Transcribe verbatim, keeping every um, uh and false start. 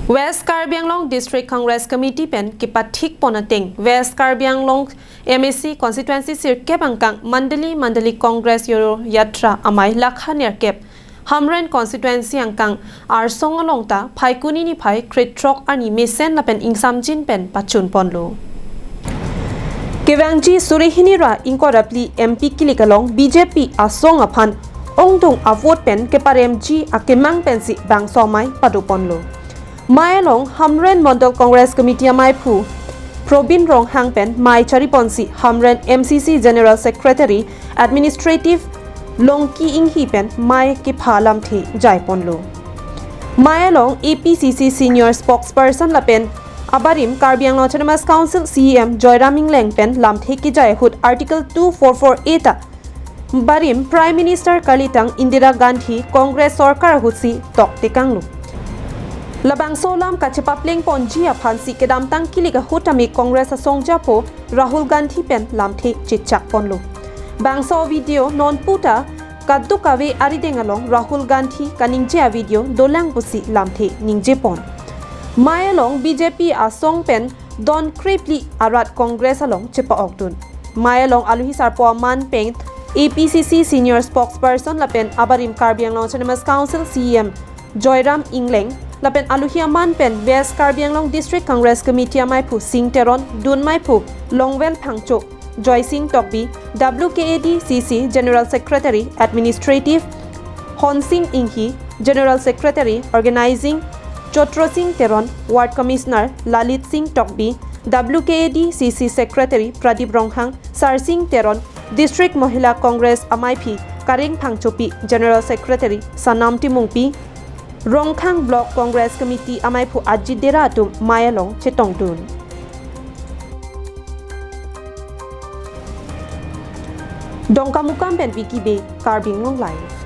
West Karbi Anglong District Congress Committee pen kepathik pon ateng West Karbi Anglong M A C constituency sirkep angkang Mandali Mandali Congress Jodo Yatra amei lakha nerkep Hamren constituency angkang Arsong along ta Phaikuni niphai krethrok arni mesen lapen ingsamjin pen pachun ponlo. Kevangji suri hini ra ingkoi ra phli M P kilik along B J P asong aphan ongdung avote pen keparemji akemang pensi bangso amei pado ponlo. Amei along Hamren Mondol Congress Committee ameiphu Probin Ronghang pen mei chari ponsi Hamren M C C General Secretary Administrative Longki Inghi pen mei kepha lamthe jai ponlo. Amei along A P C C Senior Spokesperson lapen abarim Karbi Anglong Autonomous Council C E M Joyram Engleng pen lamthe kejai ahut Article two four four A ta barim Prime Minister kalitang Indira Gandhi Congress sorkar ahutsi toktekanglo. Labangso alam kachepapleng ponji aphansi kedamtang kilik ahut tame Congress asongjapo Rahul Gandhi pen lamthe chechak ponlo. Bangso video nonpu ta kadokave arideng along Rahul Gandhi kaningje avideo dolang pusi lamthe ningje pon. Amei along B J P asong pen don krephli arat Congress along chepa-okdun. Amei along aluhi sarpo aman pen A P C C Senior Spokesperson lapen abarim Karbi Anglong Autonomous Council C E M Joyram Engleng lapen aluhi aman pen West Karbi Anglong District Congress Committee ameiphu Sing Teron, dun meiphu Longvel Phangcho, Joysing Tokbi, W K A D C C General Secretary Administrative Honsing Inghi, General Secretary Organizing Chotro Sing Teron, Ward Commissioner Lalit Sing Tokbi, W K A D C C Secretary Pradip Ronghang, Sarsing Teron, District Mahila Congress ameiphi Kareng Phangchopi, General Secretary Sanam Timungpi, Rongkhang Block Congress Committee ameiphu Ajit Dera atum amei along chetongdun. Dongkamukam pen Vicky Bey, Karbi Anglong Live.